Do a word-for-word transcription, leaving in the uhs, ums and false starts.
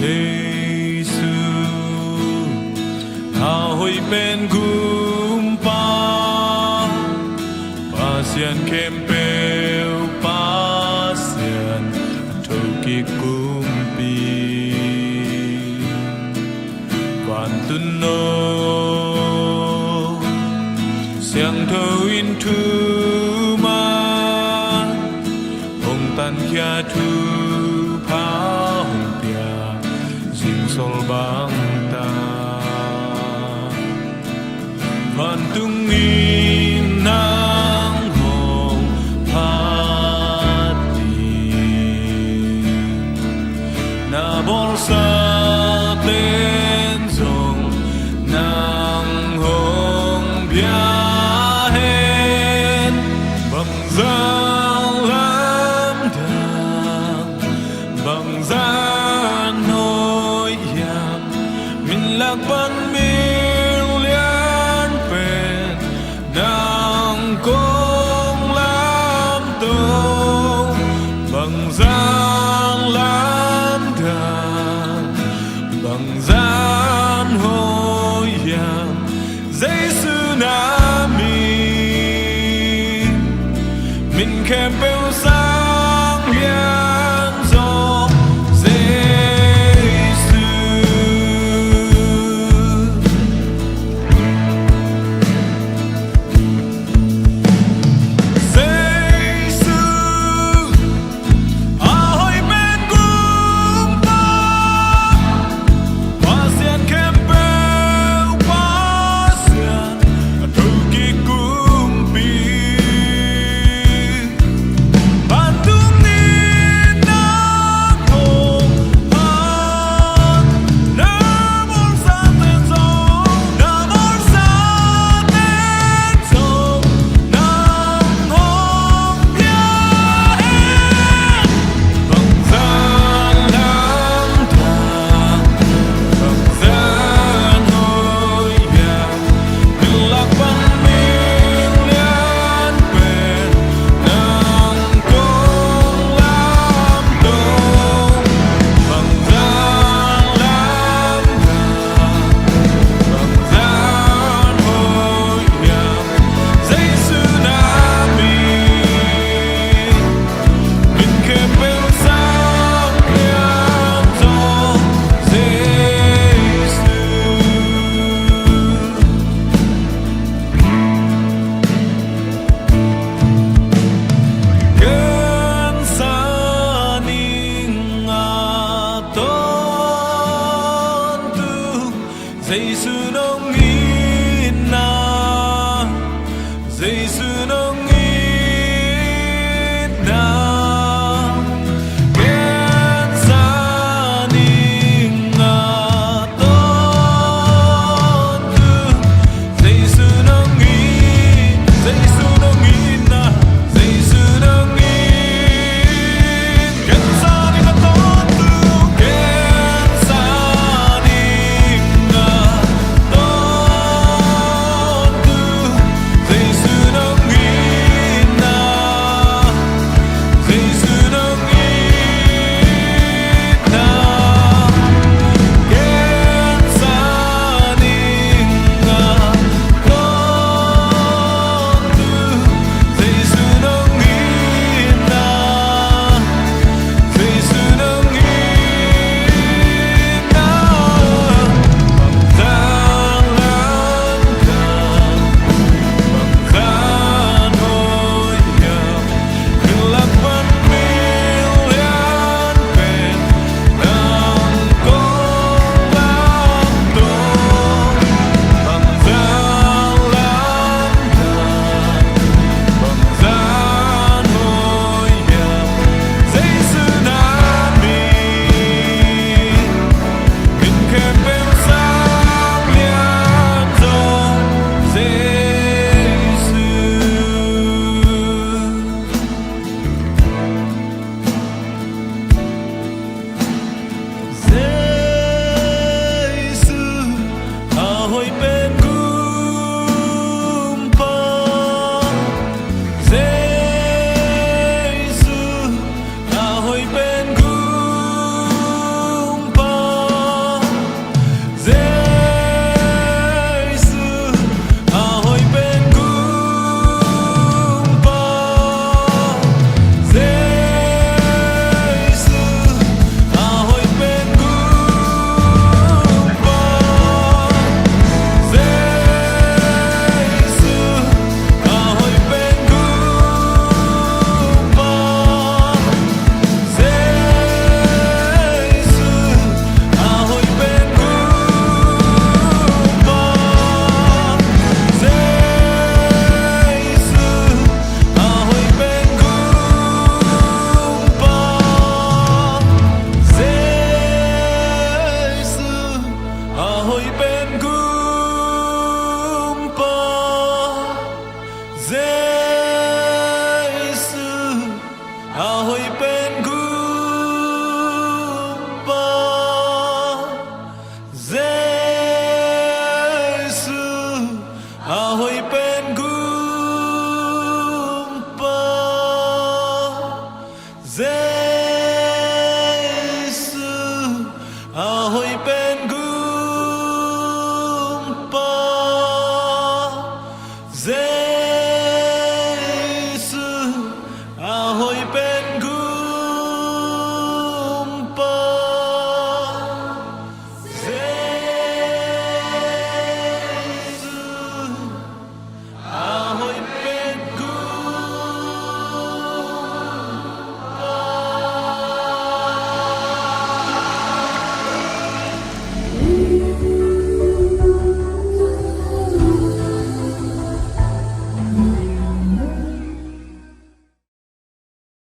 Jesu, a hoih pen Kumpa, Pasian khempeuh Pasian, a thokik kumpi. Vantun no siangtho in thumah hong tankhia, thupha hong pia, zingsol bangtah. Vantung in nang hong phat ding, na bawlsa ten zong nang hong bia hen. Bangzah lamdang, bangzah hoih hiam, min lak pan min lian pen nang kong lamto. Bangzah lamdang, bangzah hoih hiam, Jesu na min, min khempeuh sang lian zaw, Jesu. Jesu, a hoih pen Kumpa, Pasian khempeuh Pasian, a thokik kumpi. Vantung in nang hong phat, na bawlsa ten zong, na bawlsa ten zong nang hong pia hen. Bangzah lamdang, bangzah hoih hiam, min lak pan min lian pen nang kong lamto. Bangzah lamdang, bangzah hoih hiam, Jesu na min, min khempeuh sang lian zaw, Jesu. Ken sa ning a tawntung Jesu